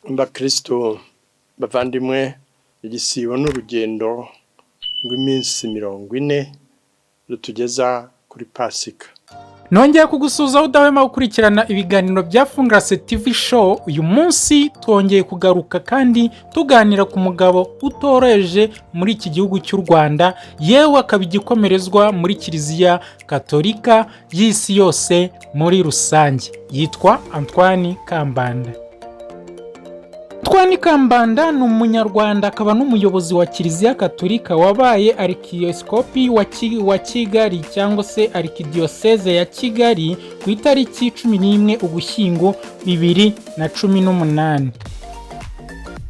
Bakristo bavandimwe, igisibo ni urugendo rw'iminsi 40 rutugeza kuri Pasika. Nongeye kugusuhuza aho udahwema gukurikirana ibiganiro bya Fungurase TV Show. Uyu munsi twongeye kugaruka kandi tuganira ku mugabo utoroheje muri iki gihugu cy'u Rwanda, yewe akaba igikomerezwa muri Kiliziya Katolika y'isi yose muri rusange. Yitwa Antoine Kambanda. Antoine Kambanda ni Umunyarwanda, akaba n'umuyobozi wa Kiliziya Katolika wabaye Arikiyepisikopi wa Kigali cyangwa se Arikidiyoseze ya Kigali ku itariki 11 Ugushyingo 2018.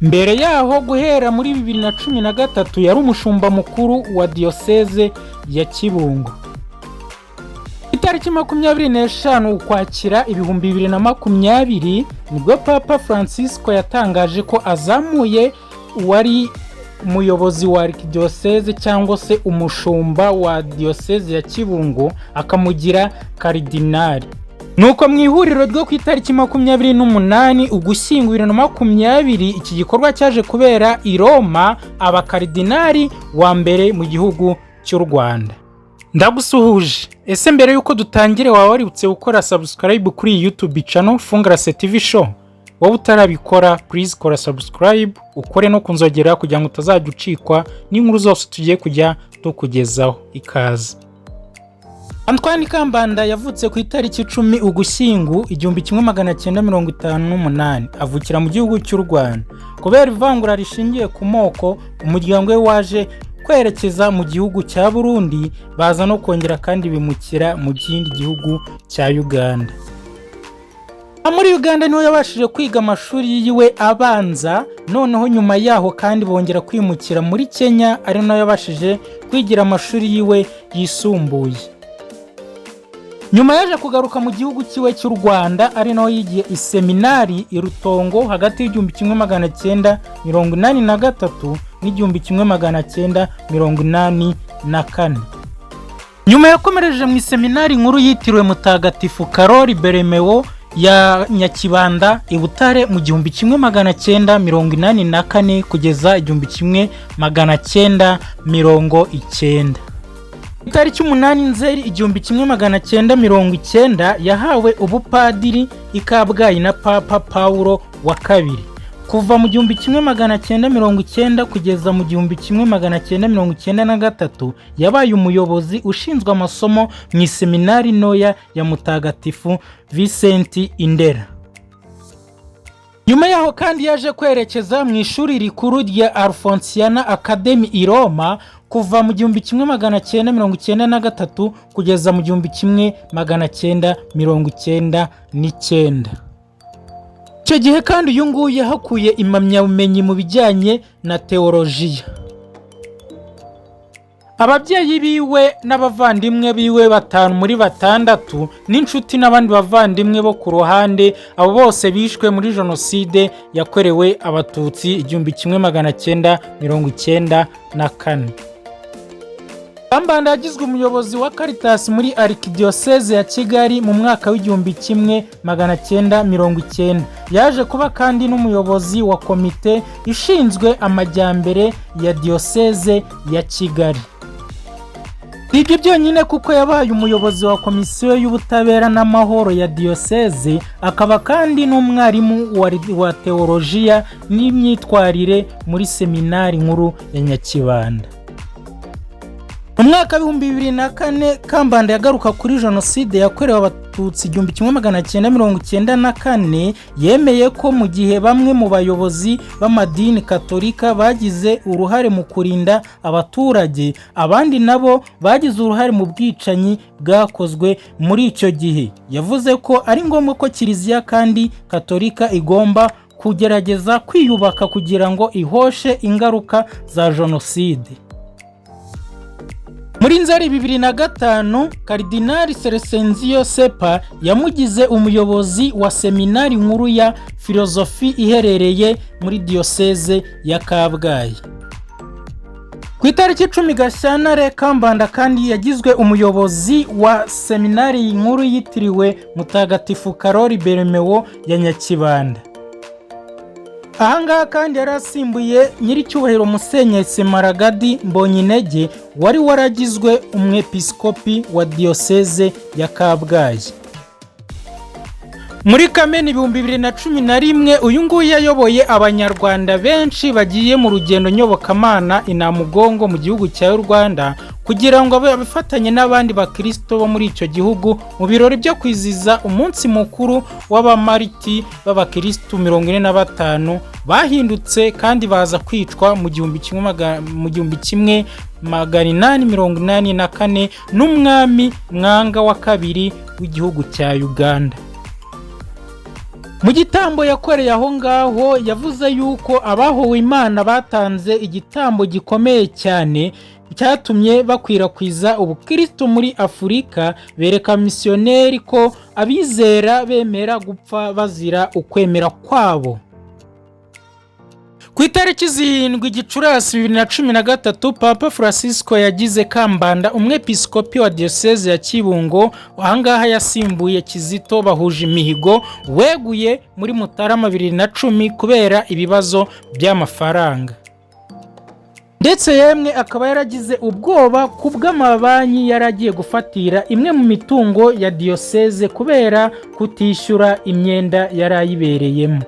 Mbere yaho, guhera muri 2013, yari umushumba mukuru wa Diyoseze ya Kibungo. Itariki 25 Ukwakira 2020 nibwo Papa Francisco yatangaje ko azamuye uwari umuyobozi wa Arikidiyoseze cyangwa se umushumba wa Diyoseze ya Kibungo, akamugira karidinari. Nuko mu ihuriro ryo ku itariki 28 Ugushyingo 2020, iki gikorwa cyaje kubera i Roma, aba karidinari wa mbere mu gihugu cy'u Rwanda. Ndagusuhuje. Ese mbere y'uko dutangire, waba waributse gukora subscribe kuri iyi YouTube channel Fungurase TV Show? Wowe utarabikora, please kora subscribe, ukore no kunzogera kugira ngo utazajya ucikwa n'inkuru zose tugiye kujya tukugezaho. Ikaze. Antoine Kambanda yavutse ku itariki 10 Ugushyingo 1958, avukira mu gihugu cy'u Rwanda. Kubera ivangura rishingiye ku moko, umuryango we waje kwerekeza mu gihugu cya Burundi, baza no kongera kandi bimukira mu kindi gihugu cya Uganda. Muri Uganda niho yabashije kwiga amashuri yiwe abanza. Noneho nyuma yaho kandi bongera kwimukira muri Kenya, ari nayo yabashije kwigira amashuri yiwe yisumbuye. Nyuma yaje kugaruka mu gihugu cyiwe cy'u Rwanda, ari naho yigiye iseminari i Rutongo hagati y'1983 n'1984. Nyuma yakomereje mu iseminari nkuru yitiriwe Mutagatifu Karori Beremewo ya Nyakibanda i Butare mu 1984 kugeza 1990. Itariki 8 Nzeri 1990 yahawe ubupadiri i Kabgayi na Papa Paulo wa II. Kuva mu 1990 kugeza mu 1993 yabaye umuyobozi ushinzwe amasomo mu iseminari ntoya ya Mutagatifu Vincent i Ndera. Nyuma yaho kandi yaje kwerekeza mu ishuri rikuru rya Alfonsiana Academy i Roma kuva mu 1993 kugeza mu 1999. Icyo gihe kandi uyu nguyu yahakuye impamyabumenyi mu bijyanye na teolojiya. Ababyeyi biwe n'abavandimwe biwe batanu muri batandatu n'inshuti n'abandi bavandimwe bo ku ruhande, abo bose bishwe muri Jenoside yakorewe Abatutsi 1994. Kambanda yagizwe umuyobozi wa Caritas muri Arikidiyoseze ya Kigali mu mwaka w'1990. Yaje kuba kandi n'umuyobozi wa komite ishinzwe amajyambere ya Diyoseze ya Kigali. Si ibyo byonyine, kuko yabaye umuyobozi wa komisiyo y'ubutabera n'amahoro ya diyoseze, akaba kandi n'umwarimu wa teolojiya n'imyitwarire muri Seminari Nkuru ya Nyakibanda. Mu mwaka w'2004, Kambanda yagaruka kuri Jenoside yakorewe Abatutsi 1994. Yemeye ko mu gihe bamwe mu bayobozi b'amadini Katolika bagize uruhare mu kurinda abaturage, abandi nabo bagize uruhare mu bwicanyi bwakozwe muri icyo gihe. Yavuze ko ari ngombwa ko Kiliziya kandi Katolika igomba kugerageza kwiyubaka kugira ngo ihoshe ingaruka za Jenoside. Muri Nzeri 2005, Karidinali Crescenzio Sepe yamugize umuyobozi wa Seminari Nkuru ya Filozofi iherereye muri Diyoseze ya Kabgayi. Ku itariki 10 Gashyantare, Kambanda kandi yagizwe umuyobozi wa Seminari Nkuru yitiriwe Mutagatifu Karori Beremewo ya Nyakibanda. Ahangaha kandi yari asimbuye Nyiricyubahiro Musenyeri Semaragadi Mbonyintege, wari waragizwe umwepiskopi wa Diyoseze ya Kabgayi. Muri Kamena 2011, uyu nguyu yayoboye Abanyarwanda benshi bagiye mu rugendo nyobokamana i Namugongo mu gihugu cya Rwanda, kugira ngo bafatanye n'abandi bakirisito bo muri icyo gihugu mu birori byo kwizihiza umunsi mukuru w'abamariti b'abakirisitu 45 bahindutse kandi baza kwicwa mu 1884 n'umwami Mwanga wa Kabiri w'igihugu cya Uganda. Mu gitambo yakoreye aho ngaho, yavuze yuko abahowe Imana batanze igitambo gikomeye cyane cyatumye bakwirakwiza ubukristo muri Afurika, bereka misiyoneri ko abizera bemera gupfa bazira ukwemera kwabo. Ku itariki 7 Gicurasi 2013, Papa Francisco yagize Kambanda umwepiskopi wa Diyoseze ya Kibungo. Ahangaha yasimbuye Kizito Bahuje Imihigo, weguye muri Mutarama 2010 kubera ibibazo by'amafaranga, ndetse yemwe akaba yaragize ubwoba ku bw'amabanki yari agiye gufatira imwe mu mitungo ya diyoseze kubera kutishyura imyenda yari ayibereyemo.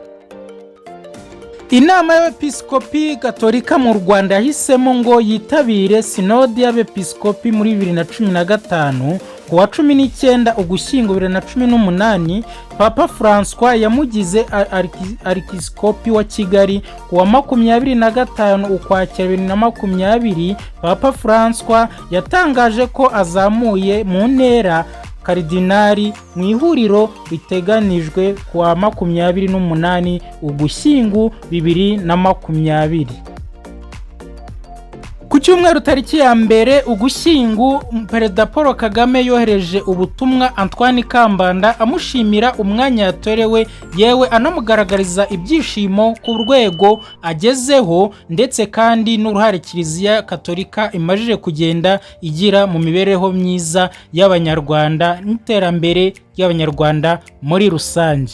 Inama y'Abepiskopi Gatolika mu Rwanda yahisemo ngo yitabire Sinodi y'Abepiskopi muri 2015. Ku wa 19 Ugushyingo 2018, Papa Francois yamugize Arikisikopi wa Kigali. Ku wa 25 Ukwakira 2020, Papa Francois yatangaje ko azamuye mu ntera karidinari mu ihuriro riteganijwe ku wa 28 Ugushyingo 2020. Ku cyumweru tariki ya 1 Ugushyingo, Perezida Paul Kagame yohereje ubutumwa Antoine Kambanda amushimira umwanya yatorewe, yewe anamugaragariza ibyishimo ku rwego agezeho, ndetse kandi n'uruhare Kiliziya Katolika imajije kugenda igira mu mibereho myiza y'Abanyarwanda n'iterambere ry'Abanyarwanda muri rusange.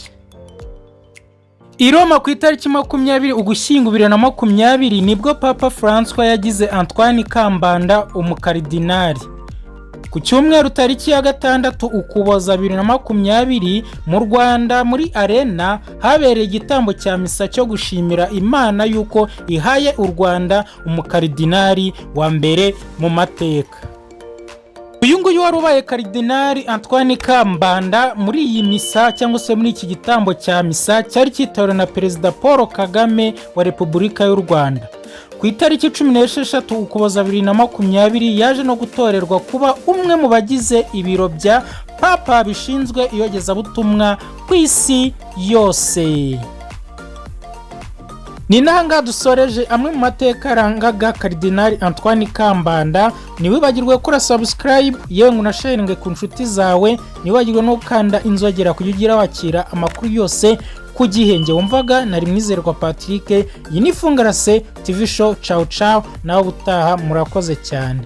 I Roma ku itariki 20 Ugushyingo 2020, nibwo Papa Francois yagize Antoine Kambanda umukaridinari. Ku cyumweru tariki ya 6 Ukuboza 2020, mu Rwanda muri Arena habereye igitambo cya misa cyo gushimira Imana yuko ihaye u Rwanda umukaridinari wa mbere mu mateka. Uyu nguyu wari ubaye Karidinari Antoine Kambanda, muri iyi misa cyangwa se muri iki gitambo cya misa cyari cyitabiriwe na Perezida Paul Kagame wa Repubulika y'u Rwanda. Ku itariki 16 Ukuboza 2020, yaje no gutorerwa kuba umwe mu bagize ibiro bya Papa bishinzwe iyogezabutumwa ku isi yose. Ni n'ahangaha dusoreje amwe mu mateka arangaga Karidinali Antoine Kambanda. Ntiwibagirwe gukora subscribe, yewe ngo unasharinge ku nshuti zawe. Ntiwibagirwe no gukanda inzogera kugira ugire wakira amakuru yose ku gihe. Nge wumvaga nari Mwizerwa Patrick. Iyi ni Fungarase TV Show. Cawu cawu, nawe ubutaha, murakoze cyane.